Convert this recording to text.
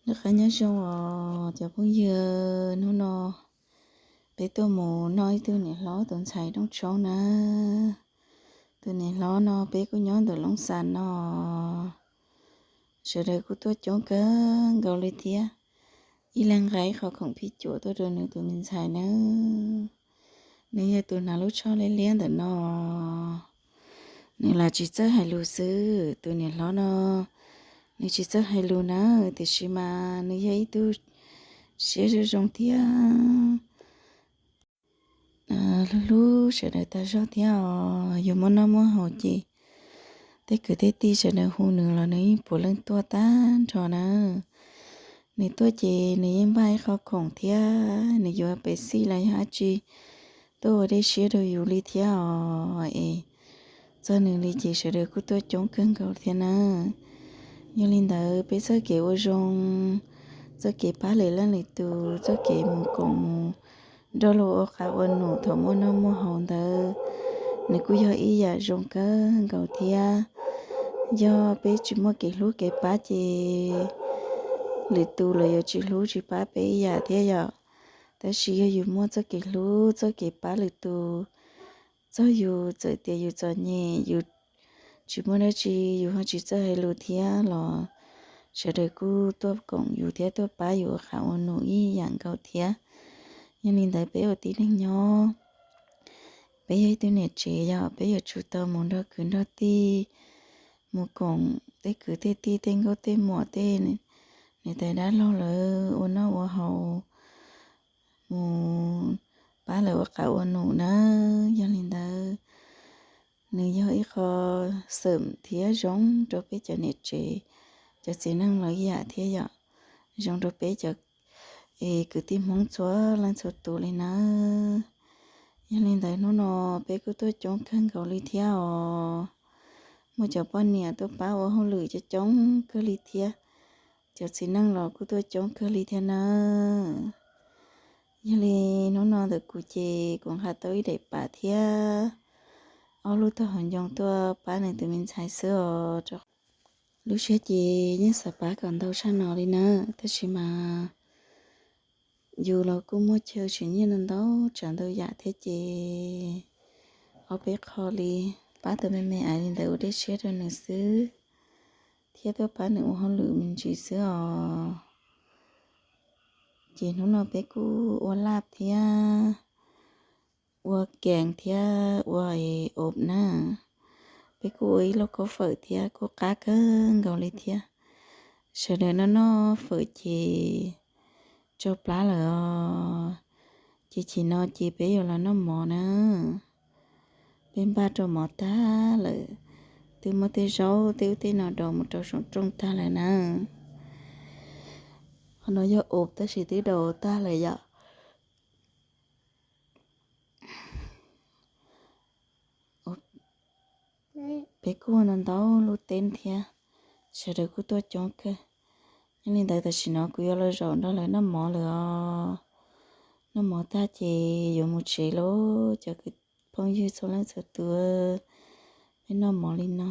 Noj qab nyob zoo os cov phooj ywg, hnub no peb tuaj mus noj ib tug niam hlob tus ntxhais rooj tshoob na. Tus niam hlob no peb kuj nyob ntawm Loob Xas no, sawv daws kuj tuaj coob kawg nkaus li thiab. Ib leeg nqa ib qho khoom phij cuam tuaj rau nws tus me ntxhais nawb. Nws yog tus hnav lub tsho liab liab ntawm no. Nws lam tsis txawj hais lus xwb, tus niam hlob no nws tsis txawj hais lus na, tiam sis mas nws yog ib tug siab zoo zoo thiab hlub hlub sawv daws tag zog thiab os. Yus muaj noj muaj haus ces tej kwv tej tij sawv daws hu nws los nws yeej puav leej tuaj tag nrho na. Nws tuaj ces nws yeej npaj ib qho khoom thiab nws yuav pes xij los yog dab tsi tuaj ua dej siab rau yus li thiab os. Es txog nws li ces sawv daws kuj tuaj coob kawg nkaus thiab na. Yog li ntawd peb txoj kev ua zoo, txoj kev pab lwm leej lwm tus, txoj kev mus koom mus nrog luag ua qab ua num thaum muaj noj muaj haus ntawd, nws kuj yog ib yam zoo kawg nkaus thiab. Yog peb tsis muaj kev hlub kev pab ces lwm tus los yuav tsis hlub tsis pab peb ib yam thiab yom. Tab sis yog yus muaj txoj kev hlub txoj kev pab lwm tus, txog yus txawm tias yus txom nyem yus tsis muaj dab tsi, yus ho tsis txawj hais lus thiab los sawv daws kuj tuaj koom yus thiab tuaj pab yus ua qab ua num ib yam nkaus thiab. Yog li ntawd peb ua tib neeg nyob, peb yog ib tug niam tsev yom, peb yuav tsum tau mus nrog kwv nrog tij, mus koom tej kwv tej tij tej nkauj tej muam tej niam tais dab laug lawv ua noj ua haus, mus pab lawv ua qab ua num na. Yog li ntawd nws yog ib qho xeem thiab zoo rau peb cov niam tsev, cov txiv neej los ib yam thiab yom, zoo rau peb cov kwv tij Hmoob txhua leej txhua tus li na. Yog li ntawd hnub no peb kuj tuaj coob kawg nkaus li thiab os. Muaj cov poj niam tuaj pab ua hauj lwm coob coob kawg li thiab. Cov txiv neej los kuj tuaj coob kawg li thiab na. Yog li hnub no ntawm kuv ces kuv nqa tau ib daim pam thiab ob lub tag hauv ncoo tuaj pab nws tus me ntxhais xwb os. Lub siab ces yeej xav pab kom ntau tshaj no li na, tab sis mas yus los kuj muaj chaw tsis nyiaj ntau ntau tsav ntau yam thiab ces ob peb qho li pab tau me me ais li ntawd ua dej siab rau nws xwb, thiab tuaj pab nws ua hauj lwm me ntsis xwb os. Ces hnub no peb kuj ua laj thiab ua kees thiab ua os na. Peb kuj ua ib lauj kaub fawm thiab kuj qab kawg nkaus li thiab. Sawv daws noj noj fawm ces tsau plab lawm os. Ces chim no ces peb yuav los noj mov na. Peb npaj rau mov tag lawm, twb muab tej zaub tej ub tej no daus mus rau saum rooj tag lawm na. Qhov no yog ub tab sis twb daus tag lawm yom. Peb kuj ua ntau ntau lub teb thiab, sawv daws kuj tuaj coob kawg. Yog li ntawd tam sim no kuv yuav los zaum nrog lawv noj mov lawm os. Noj mov tag ces yuav mus tsev lauj cov kwv phooj ywg txhua leej txhua tus. Peb noj mov li no.